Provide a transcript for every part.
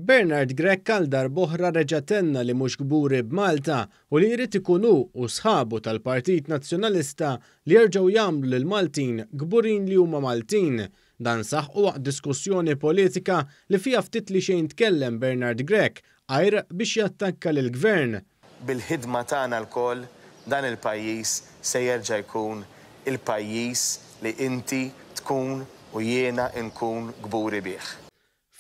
Bernard Grech għal darb'oħra reġa' tenna li mhux kburi b'Malta u li jrid ikun hu u sħabu tal-Partit Nazzjonalista li jerġgħu jagħmlu lill-Maltin kburin li huma Maltin. Dan saħqu waqt diskussjoni politika li fiha ftit li xejn tkellem Bernard Grech għajr biex jattakka lill-Gvern. Bil-ħidma tagħna lkoll dan il-pajjiż se jerġa' jkun il-pajjiż li inti tkun u jiena nkun kburi bih.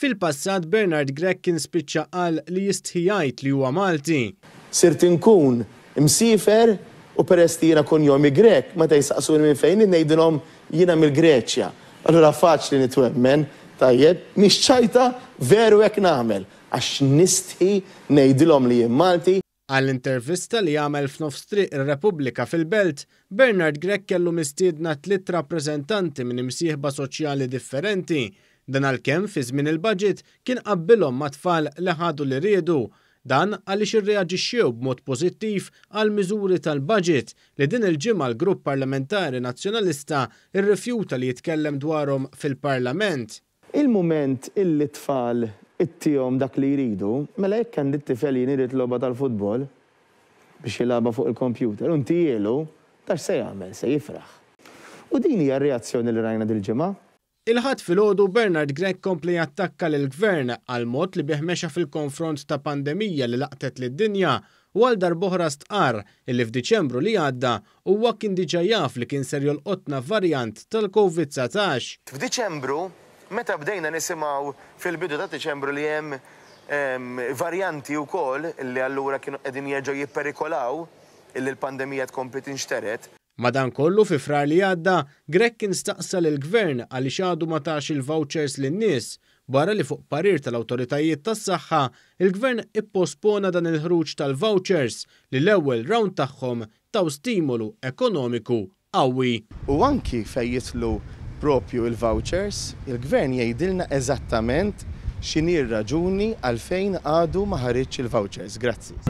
Fil-passat Bernard Grech kien spiċċa qal li jistħi jgħid li huwa Malti. Sirt inkun msiefer u peress li jiena kunjomi Grech, meta jsaqsuni minn fejn jien ngħidilhom jiena mill-Greċja. Allura faċli nitwemmen, tajjeb, mhix ċajta, veru hekk nagħmel, għax nistħi ngħidilhom li jien Malti. Għal intervista li għamel f'nofs Triq ir-Repubblika fil-Belt, Bernard Grech kellu mistiedna tliet rappreżentanti minn imsieħba soċjali differenti. Dan għalkemm fi żmien il-budget kien qabbilhom ma' tfal li ħadu li riedu. Dan għaliex irreaġixxew b'mod pożittiv għall-miżuri tal-budget li din il-ġimgħa l-Grupp Parlamentari Nazzjonalista rrifjuta li jitkellem dwarhom fil-Parlament. Il-mument illi t-tfal ittihom dak li jridu, mela jekk għandi t-tifel jien irid logħba tal-futbol biex jilgħabha fuq il-kompjuter u ntihielu, dan x'se jagħmel? Se jifraħ. U din hija r-reazzjoni li rajna dil-ġimgħa. Il-Ħadd filgħodu Bernard Grech kompla jattakka lill-Gvern għall-mod li bih mexa fil-konfront ta' pandemija li laqtet lid-dinja u għal darb'oħra stqarr illi f'Diċembru li għadda huwa kien diġà jaf li kien ser jolqotna varjant tal-Covid 19. F'Diċembru, meta bdejna nisimgħu fil-bidu ta' Diċembru li hemm varjanti wkoll li allura kienu qegħdin jerġgħu jipperikolaw illi l-pandemija tkompli tinxtered. Madankollu fi Frar li għadda, Grech kien staqsa lill-Gvern għaliex għadu ma tax il-vouchers lin-nies, wara li fuq parir tal-awtoritajiet tas-saħħa, il-Gvern ippospona dan il-ħruġ tal-vouchers li l-ewwel round tagħhom taw stimolu ekonomiku qawwi. U anki fejn jidħlu propju il-vouchers, il-Gvern jgħidilna eżattament x'inhi r-raġuni għalfejn għadu ma ħariġx il-vouchers. Grazzi.